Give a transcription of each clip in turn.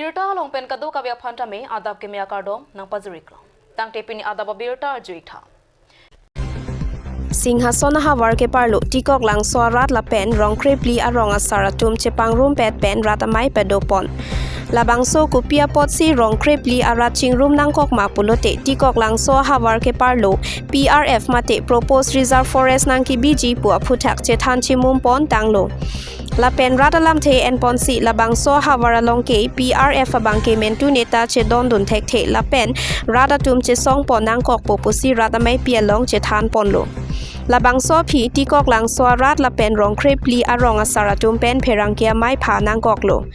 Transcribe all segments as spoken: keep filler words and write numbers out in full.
Birta along pen kadokave aphan tame adap keme akardom nangpajiriklo. Tangte pini adap abirta arjuitha. Singhason ahavar keparlo Tikoklangso arat lapen Rongkrepli arong asar atum chepangrumpet pen rat amei padopon. Labangso kopi apotsi Rongkrepli arat chingrum nangkok ma pulote Tikoklangso ahavar keparlo P R F mate Proposed Reserve Forest nangkebiji pu aphuthak chethan chimumpon tanglo. Lapen rat alamthe enponsi labangso ahavar along ke P R F abang ke mentu neta chedondun thekthe lapen rat atum chesongpon nangkokpo pusi rat ameipi along chethanponlo. Labangso aphi Tikoklangso arat lapen Rongkrepli arong asar atum pen pherangke amei pha nangkoklo.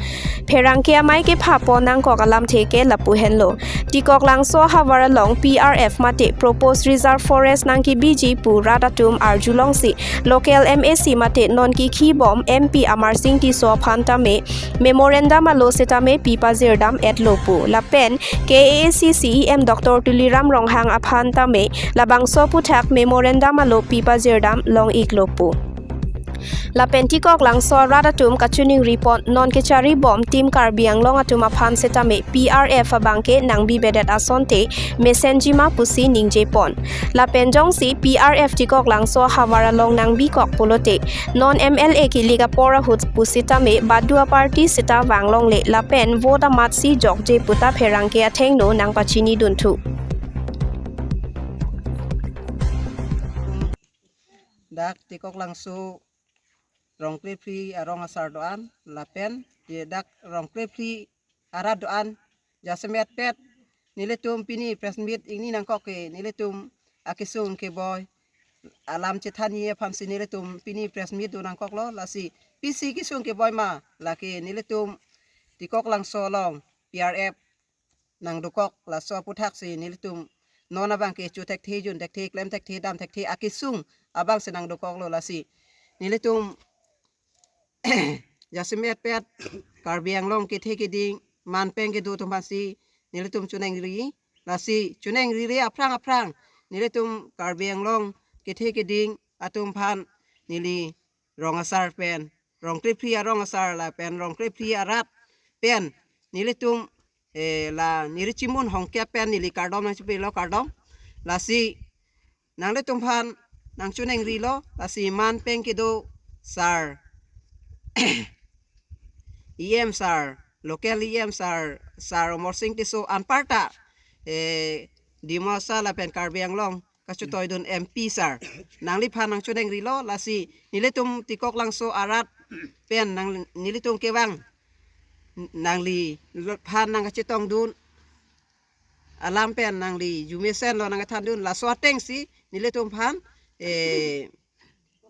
Pherangke amei kephapon nangkok alamthe ke lapu henlo. Tikoklangso ahavar along P R F mate Proposed Reserve Forest nangkebiji pu rat atum arjulongsi local M A C mate non kekhibom M P Amarsing Tisso aphan tame memorandum alo setame pipajirdam etlo pu. Lapen K A A C C E M Doctor Tuliram Ronghang aphan tame labangso aphuthak memorandum alo pipajirdam long-iklo pu. Lapen Tikoklangso arat atum kachiningripon non kecharibom Team Karbi Anglong atum aphan setame P R F abang ke nangbibedet asonte mesenji ma pusi ningjepon. Lapen jongsi P R F Tikoklangso ahavar along nangbikok pulote non M L A kelik apor ahut pusitame badu aparty seta vanglongle lapen vote amatsi jokje puta pherangke athengno nangpachinidunthu. Dak Tikoklangso Rongkrepli arong asar do-an lapen dak Rongkrepli arat do-an jasemet pet nelitum pini press meet ingni nangkok ke nelitum akesung keboi alam chethanji aphansi nelitum pini press meet do nangkoklo. Lasi pisi kesung keboi ma, lake nelitum Tikoklangso along P R F nangdokok, laso aphuthaksi nelitum non abang ke chu thekthe, jun thekthe, klem thekthe, dam thekthe akesung abangsi nangdokoklo. Lasi nelitum jasemet pet Karbi Anglong kethe keding, man peng kedo atum aphansi nelitum choningri. Lasi choningrire aphrang aphrang nelitum Karbi Anglong kethe keding atum aphan neli rong asar pen, Rongkrepli arong asar lapen Rongkrepli arat pen nelitum, eh, la neli chimun hongke pen neli kardom nangchipelo, kardom. Lasi nanglitum aphan nangchoningrilo, lasi man peng kedo sir, E M sir, local E M sir, sir Amarsing Tisso anparta, eh, Dimasa lapen Karbi Anglong kachetoidun M P sir, nangliphan nangchoningrilo, lasi nelitum Tikoklangso arat pen nang nelitum kevang, nangliphan nangkachetongdun alam pen nangli arjumesenlo nangkethandun, laso atengsi nelitum aphan, eh,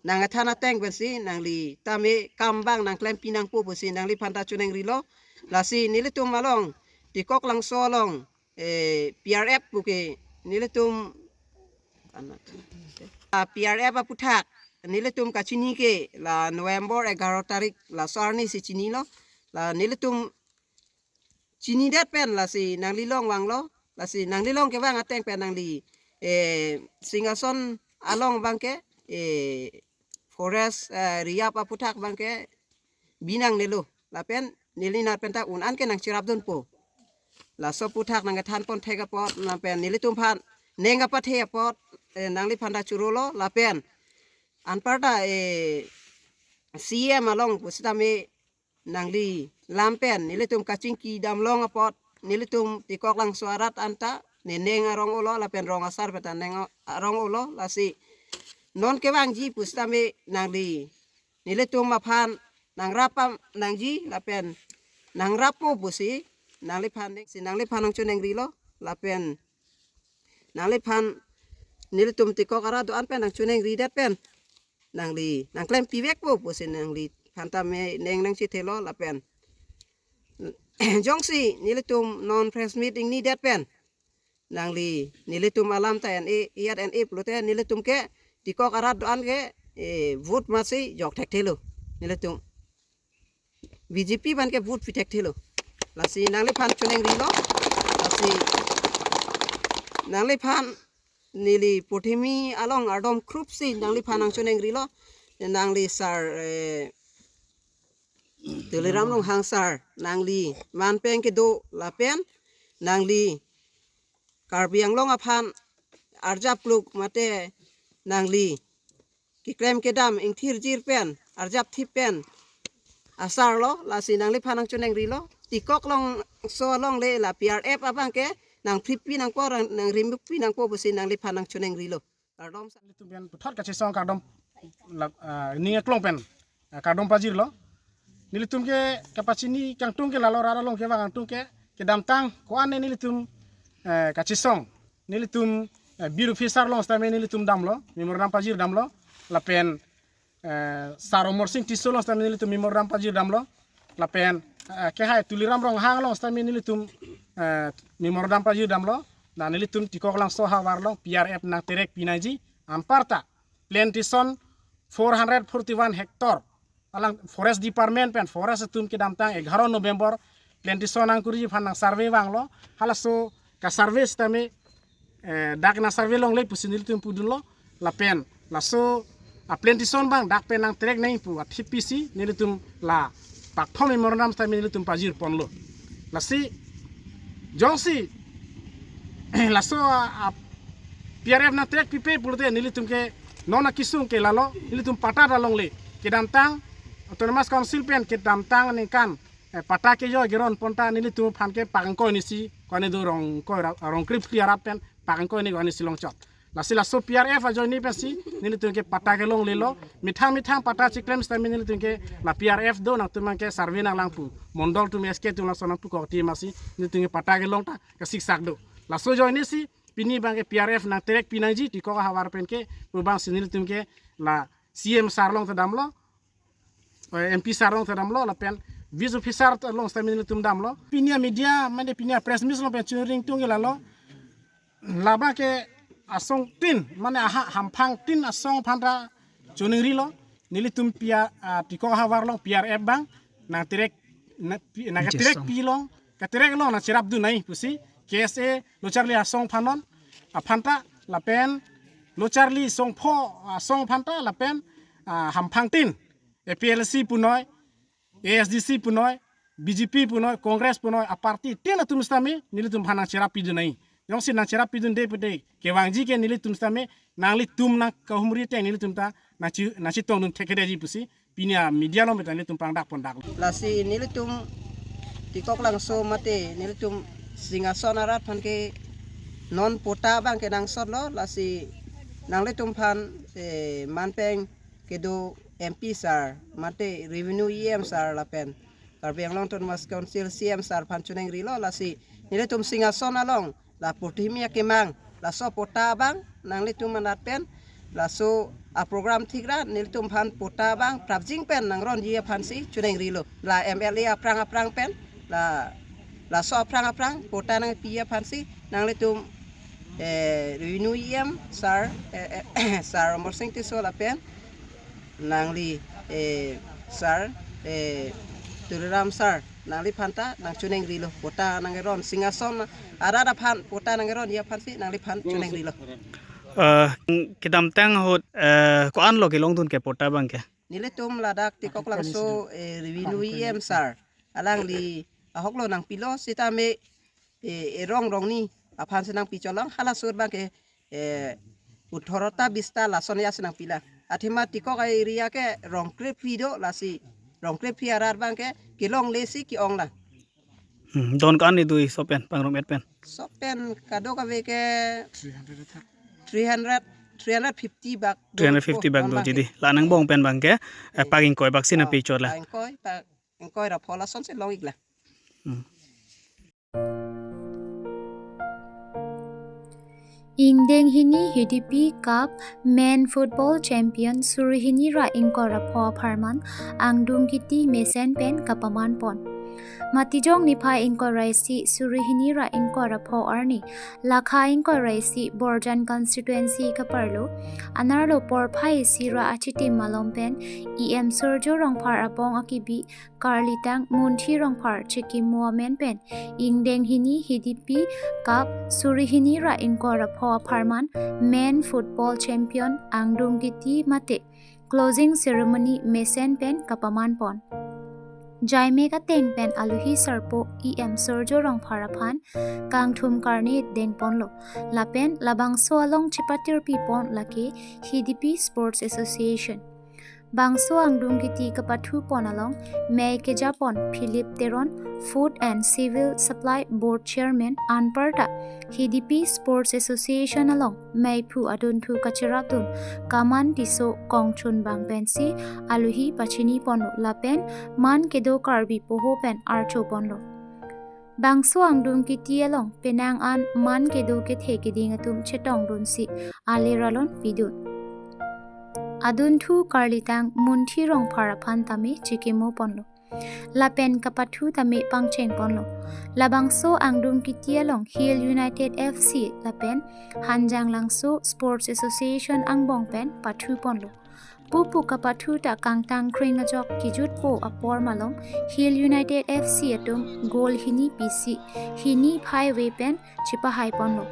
nangkethan ateng pensi nangli tame kam abang nangklempi nangpo pusi nangliphan ta choningrilo. Lasi nelitum along Tikoklangso along, eh, P R F puke nelitum, ah, P R F aphuthak nelitum kachini ke la November egaro tarik laso arnisi chinilo. La nelitum chinidet pen lasi nangli along vanglo, lasi nangli along kevang ateng pen nangli, eh, Singhason along abang ke, eh, forest, eh, reserve aphuthak abang ke binangnelo, lapen neli nat pen ta un-an ke nangcherapdunpo. Laso aphuthak nangkethanpon thek apot lapen nelitum aphan neng kapathe apot, eh, nangliphan ta chorolo lapen anparta, eh, C M along pusitame nangli lam pen nelitum kachingki damlong apot nelitum Tikoklangso arat anta ne neng arong olo lapen rong asar pen ta neng arong olo, lasi non kevangji pusitame nangli nelitum aphan nangrap pam nangji lapen nangrappo pusi nangliphan neng si nangliphan nangchoningrilo lapen nangliphan nelitum Tikok arat do-an pen nangchoningridet pen nangli nangklempivekpo pusi nangliphan tame neng nangchethelo lapen jongsi nelitum non press meet ingnidet pen nangli nelitum alam ta en-e, iyat en-e pulote nelitum ke Tikok arat do-an ke, eh, vote amatsi jok thekthelo. Nelitum B J P abang ke vote pi thekthelo. Lasi nangliphan choningrilo. Lasi nangliphan neli prothimi along ardom krupsi nangliphan nangchoningrilo. Nangli sir, eh, Tuliram Ronghang sir, nangli manpeng kedo lapen nangli Karbi Anglong aphan arjap kluk mate nangli keklem kedam ingthir jir pen arjap thip pen asar lo, lasi nangliphan nangchoningri lo. Tikok Langso alongle la P R F abang ke nangphrippi nangpo, nang, nangrimukpi nangpo pusi nangliphan nangchoningri lo. Kardom sir. Nelitum pen puthot kachesong kardom la, ah, ning aklong pen, ah, kardom pajirlo. Nelitum ke kapachini kangtung ke lalo, rara long kevang kangtung ke, kedamtang ko-an ne nelitum, eh, kachesong. Nelitum, eh, bir officer along sitame nelitum damlo, memorandum pajir damlo. Lapen, eh, sir Amarsing Tisso along sitame nelitum memorandum pajir damlo. Lapen, eh, kehai Tuliram Ronghang along sitame nelitum, eh, memorandum pajir damlo. Na nelitum Tikok Langso ahavar along P R F nangterekpi nangji, anparta plantation four hundred forty-one hectare. Alang Forest Department pen forest atum kedamtang egharo November plantation nangkuriji aphan nangsurvey vanglo. Halaso kasurvey sitame, eh, dak nangsurvey longle pusi nelitum pudunlo. Lapen laso aplantation abang dak pen nangterek nangji pu athip pisi nelitum la pakthom memorandum sitame nelitum pajirponlo. Lasi jongsi laso a, a P R F nangterekpipe pulote nelitum ke non akesung ke lalo, nelitum patta ta longle. Kedamtang Autonomous Council pen kedamtang aningkan, eh, patta kejoi keronpon ta nelitum aphan ke pak ingkoi ni si, ko-an ne do rong ingkoi ra, rong krephli arat pen pak ingkoi ni ko-an ne si longchot. Lasi laso P R F ajoine pensi nelitum ke patta kelonglelo. Methang methang patta chiklem sitame nelitum ke la P R F do, nangtum abang ke survey nanglang pu, mondol atum, S K atum lason nangpu kokti masi nelitum ke patta kelong ta kasiksak do. Laso ajoine si pini abang ke P R F nangterekpi nangji Tikok ahavar pen ke pu abang si nelitum ke la C M sir along ta damlo, eh, M P sir along ta damlo, lapen vice officer along sitame nelitum damlo. Pini a media mane pini a press meet along pen choningri tung ke lalo, labang ke asong tin, mane aha, hamphang tin asong aphan ta choningrilo. Nelitum P R, ah, Tikok ahavar along P R F abang nangterek, na, pi, nangkaterekpi along, katerek along nangcherapdun nangji pusi K S A locharli asong aphan non, aphan ta lapen locharli songpho asong aphan ta lapen, ah, hamphang tin A P H L C punoi, A S D C punoi, B J P punoi, Congress punoi, a party tin atum sitame nelitum aphan nangcherappidun nangji. Jongsi nangcherappidunde pulote kevangji ke nelitum sitame nanglitum nangkahumri ateng nelitum ta nangchi, nangchitongdun thektheji pusi pini a media along pen ta nelitum pangdakpondaklo. Lasi nelitum Tikok Langso mate nelitum Singhason arat aphan ke non patta abang ke nangsotlo, lasi nanglitum aphan, eh, manpeng kedo M P sir mate Revenue E M sir lapen Karbi Anglong Autonomous Council C M sir aphan choningrilo, lasi nelitum Singhason along la Purthimi akemang laso patta abang nanglitum anat pen laso a program thik ra nelitum aphan patta abang prapjin pen nangronji aphansi choningrilo. La M L A aphrang aphrang pen la, laso aphrang aphrang patta nangpi aphansi nanglitum, eh, Revenue E M sir, eh, eh, sir Amarsing Tisso lapen nangli, eh, sir, eh, Tuliram sir, nangliphan ta nangchoningrilo, patta nangkeron, Singhason arat aphan patta nangkeronji aphansi nangliphan choningrilo. Eh, kedamtang ahut, eh, ko-anlo kelongdun ke patta abang ke? Nelitum ladak Tikok Langso, eh, Revenue E M sir, alangli ahoklo nangpilo sitame, eh, erong rongni aphansi nangpi cholong, halaso ahut abang ke, eh, othorota bista lason ya si nangpilang. Athema Tikok a-area ke rong krephli do, lasi rong krephli arat abang ke kelongle si ke-onglang. Hmm, don ko-an ne do laso pen, pangrum-et pen? Laso pen kadokave ke three hundred, three hundred fifty bak do. Three hundred fifty bak do, abang ke. Jadi la angbong pen abang ke, eh, pak ingkoi bak si nangpi chotlang. Pak ingkoi, pak ingkoi ra pho lasonsi long-iklang. Hmm. Ingdeng hini H D P Cup Men Football Champion suri hini ra ingkoi ra pho apharman Angdung Kiti mesen pen kapamanpon. Matijong niphai ingkoi ra isi suri hini ra ingkoi ra pho arni, lakha ingkoi ra isi Borjan Constituency kaparlo, anerlo porphai isi ra achitim malom pen E M Surjo Rongphar abong akibi karlitang Munthi Rongphar chikimo amen pen ingdeng hini H D P Cup suri hini ra ingkoi ra pho apharman Men Football Champion Angdung Kiti mate closing ceremony mesen pen kapamanpon. Jaimek ateng pen alohi sarpo E M Surjo Rongphar aphan kangthum karne dengponlo. Lapen labangso along chepatirpipon lake Hidipi Sports Association. Bangso angdung kiti kapathupon along mei kejapon Philip Teron, Food and Civil Supply Board Chairman, anparta Hidipi Sports Association along meiphu adunthu kacherapdun Kaman Tisso Kongchunbang pensi alohi pachiniponlo lapen man kedo Karbi poho pen archoponlo. Bangso angdung kiti along penang an man kedo kethe keding atum chetongdunsi alir alon pidun. Adunthu karlitang Munthi Rongphar aphan tame chikimoponlo. Lapen kapathu tame pangchengponlo. Labangso angdung kiti along Hill United F C lapen Hanjanglangso Sports Association angbong pen pathuponlo. Pupu kapathu ta kangtang kring ajok kejutpo apor malom Hill United F C atum goal hini pisi hini phaive pen chipahaiponlo.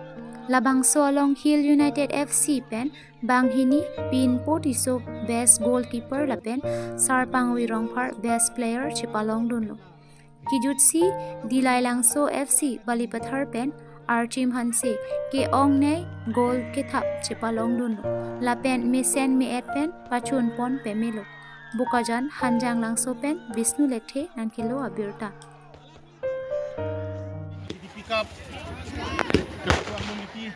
Labangso along Hill United F C pen banghini Pinpo Tisso best goalkeeper lapen Sarpangwi Rongphar best player chipalongdunlo. Kejutsi Dilailangso F C Balipathar pen Archim Hanse ke-ongnei goal kethap chipalongdunlo. Lapen mesen me-et pen pachunpon pemelo. Bokajan Hanjanglangso pen Bishnu Lekthe nangkelo abirta. Hidipi Cup, Cup angdung kiti,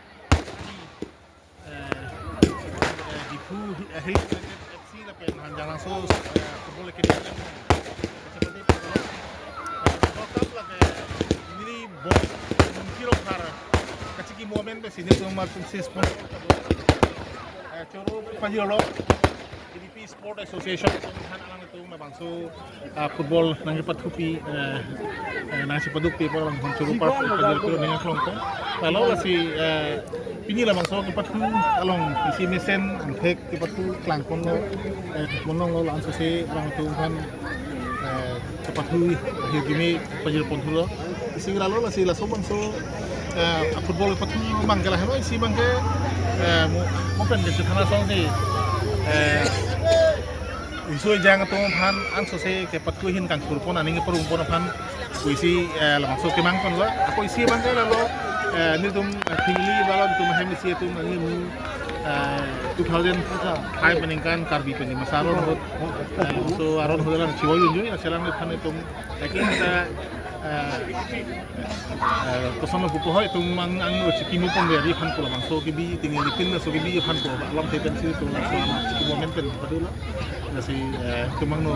eh, eh, Diphu, eh, Hill United F C lapen Hanjanglangso, eh, Football Academy. Seperti itu, eh, World Cup lake neli bom, mungkin lokar, kachiki momen pe sini tuh mar tum sis pon. Eh, choro pajolo, Hidipi Sport Association, alang itu labangso, ah, football nangkepathupi, eh, eh, nangchepadukpi apor along choro par pajirpilo nangklong ko. Lalu lasi, eh, pini labangso kepathu along isi mesen angthek kepathu klangponlo, eh, mononglo la-an sose alang itu kan, eh, kepathu hirgimi pajirponthulo. Isi lalu lasi laso bangso, eh, football kepathu abang ke lahelo isi abang ke, eh, mo, mo pen ke thana song si, eh, Riso ejang atum aphan ansose kepathu ahin kangthurpon aning keparongpon aphan pusi, eh, labangso kemangponlo. Ako isi abang ke lalo, eh, nelitum, eh, Phingli bala atum ahem isi atum neli mu, eh, two thousand five aningkan Karbi pen masa aron ahut, eh, so aron ahut alang chiwoi unjui, aselang aphan itum, eh, kita, eh, eh, koson lo pupo hoi, itum mang ang lo chikimopon deri aphan pulo, bangso kebi tinggi lipin laso kebi aphan pulo, alam te pensi itum laso amat chikimomen pen padulo. Lasi, eh, itum angno,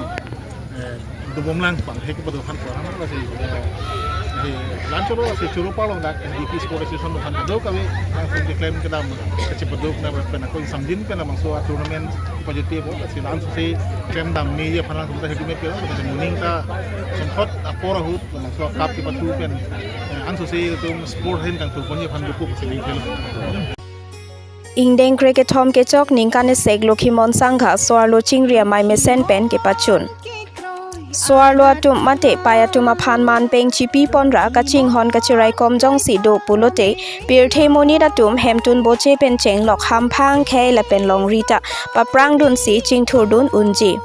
eh, dobom lang pang hek padu aphan pulo, lasi, eh, eh, la-an choro, lasi choro palong dak, eh, Hidipi Sport Association aphan padu kave, langsung keklem kedam, kachepaduk na pen ako isamjin pen bangso tournament pajirpi apot, lasi la-an sose klem dam meji aphan langsung ta hek me pelo, lasi moning ta songkhot apor ahut, labangso cup kepathu pen, eh, ansose itum sport ahin kangthurponji aphan dukuk si ning khelo. Ingdeng krekethom kechok ningkan esek Lokhimon Sangha so-arlo chingri amei mesen pen kepachun. So-arlo atum mate pei atum aphan manpeng chipiponra kachinghon kachiraikom jongsi do pulote, pirthe monit atum hemtun boche pen chenglok hamphang khei lapen longri ta paprangdunsi chingthurdun unji.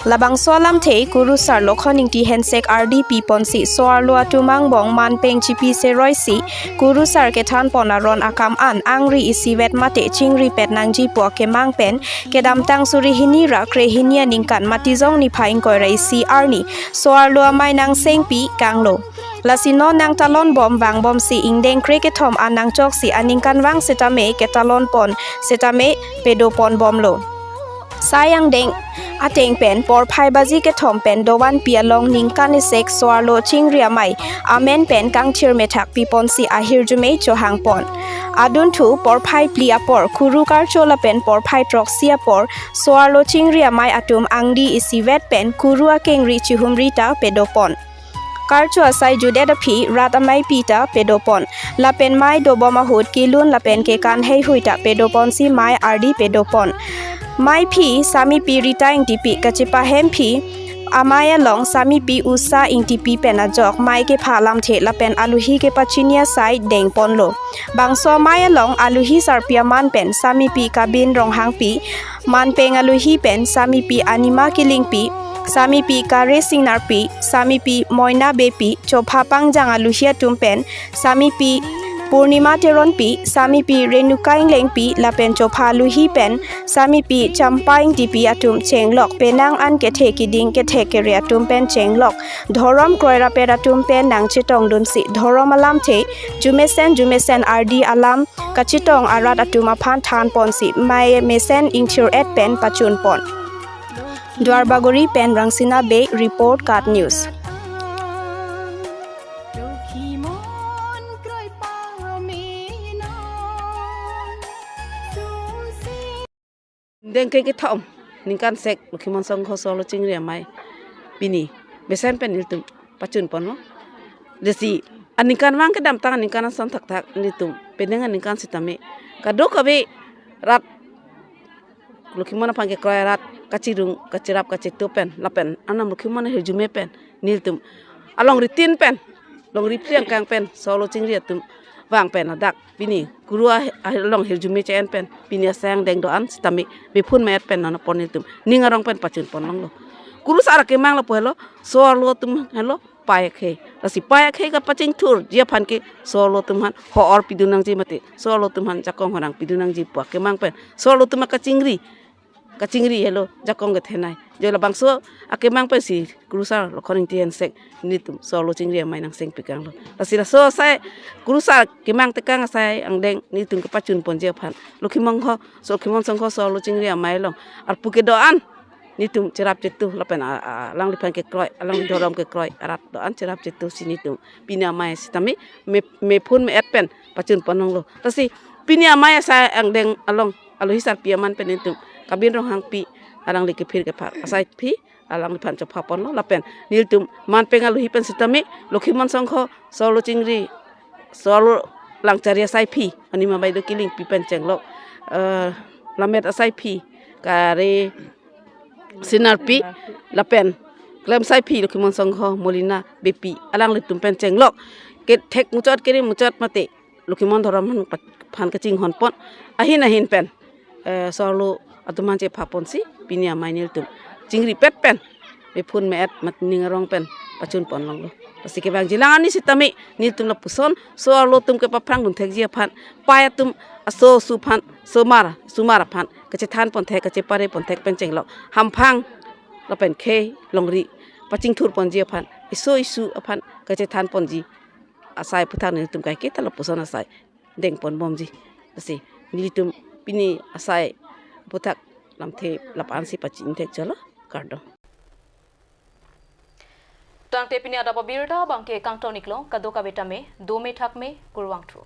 Labangso alamthe Kurusar Lokhon Ingti Hensek ardi piponsi so-arlo atum angbong manpeng chipi seroisi Kurusar kethanpon aron akam an angri isivet mate chingri pet nangji pu akemang pen kedamtang suri hini ra kre hini aningkan Matijong niphai ingkoi ra isi arni so-arlo amei nangsengpi kanglo. Lasi non nangtalonbom vangbomsi ingdeng krekethom an nangchoksi aningkanvang setame ketalonpon setame pedoponbomlo. Sai angdeng ateng pen porphai baji kethom pen dovan pi along ningkan esek so-arlo chingri amei amen pen kangthir methak piponsi ahirjume chohangpon. Adunthu porphai phli apor Kuru karcho lapen porphai throksi apor so-arlo chingri amei atum angdi isivet pen Kuru akengri chihumri ta pedopon. Karcho asai judet aphi rat ameipi ta pedopon. Lapen mei dobom ahut kelun lapen kekan heihui ta pedoponsi mei ardi pedopon. Meiphi Samipi Rita Ingtipi, kachepahemphi amei along Samipi Usha Ingtipi pen ajok mei kepha alamthe lapen alohi kepachini asai dengponlo. Bangso amei along alohi sarpi aman pen Samipi Kabin Ronghangpi, manpeng alohi pen Samipi Anima Killingpi, Samipi Kare Singnarpi, Samipi Moina Beypi, Chopha Pangjang aluhi atum pen, Samipi Purnima Teronpi, Samipi Renuka Englengpi, lapen Chopha aluhi pen, Samipi Champa Ingtipi atum chenglok, penang an kethe kiding kethe kere atum pen chenglok, dhorom kroirapet atum pen nangchetongdunsi, dhorom alamthe, jumesen jumesen ardi alam kachetong arat atum aphan thanponsi, mei mesen ingthir-et pen pachunpon. Duarbagori pen Rangsina Bey report, KAT News. Dengke kethom ningkan sek Lokhimon Songho Solo Chingri Amei pini mesen pen nelitum pachunponlo. Lasi aningkanvang kedamtang aningkan ason thakthak nelitum penang aningkan sitame kadokave rat Lokhimon aphan kekroi arat kachirung kachirap kachetup pen lapen anam Lokhimon ahirjume pen nelitum alongri tin pen, longri phli angkang pen Solo Chingri atum vang pen ladak pini kuru ah, ah, along hirjume che-en pen pini asai angdeng do-an sitame mephun me-et pen non apor nelitum ning arong pen pachunpon longlo. Kurusar akemang lapu helo, Solo atum helo, pei akhei. Lasi pei akhei kapachingthurji aphan ke Solo atum aphan ho-or pidun nangji mate, Solo atum aphan jakong horang pidun nangji pu akemang pen Solo atum akachingri, kachingri helo jakong kethenei. Jo labangso akemang pensi Kurusar Lokhon Ingti Hensek nelitum Solo Chingri Amei nangseng pikanglo. Lasi laso asai Kurusar kemang tekang asai angdeng nelitum kepachunponji aphan Lokhimon ho, so Lokhimon Songho Solo Chingri Amei along arpu kedo-an nelitum cherap chetu lapen a, a, alangliphan kekroi, alangli dhorom kekroi arat do-an cherap chetusi nelitum pini amei sitame me, mephun me-et pen pachunpon longlo. Lasi pini amei asai angdeng along aluhi sarpi aman pen nelitum Kabin Ronghangpi alangli kephir kephar asaiphi alangliphan chophaponlo lapen nelitum man pen aluhi pen sitame Lokhimon Songho Solo Chingri Solo Langchari asaiphi Anima Baideo Killingpi pen chenglok, eh, Lammet asaiphi Kare Singnarpi lapen klem saiphi Lokhimon Songho Molina Beypi alanglitum pen chenglok kethek muchot kere muchot mate Lokhimon dhorom aphan kachinghonpon ahin ahin pen, eh, Solo atum aphan chephaponsi pini amei nelitum chingripet pen mephun me-et mat ning arong pen pachunpon longlo. Lasi kevangjilang ani sitame nelitum lapuson Solo atum kepaphrang dunthekji aphan, pei atum aso su aphan, somar sumar aphan kachethanponthek kachepareponthek pen chenglok hamphang lapen khei longri pachingthurponji aphan, iso isu aphan kachethanponji asai aphuthak nelitum kaike ta lapuson asai dengponbomji. Lasi nelitum pini asai aphuthak lamthe lapu-ansi pachini thekchotlo, kardom. Tangte pini adap abirta abangke kangton-iklo, kadokave tame dome thakme, kurvangthu.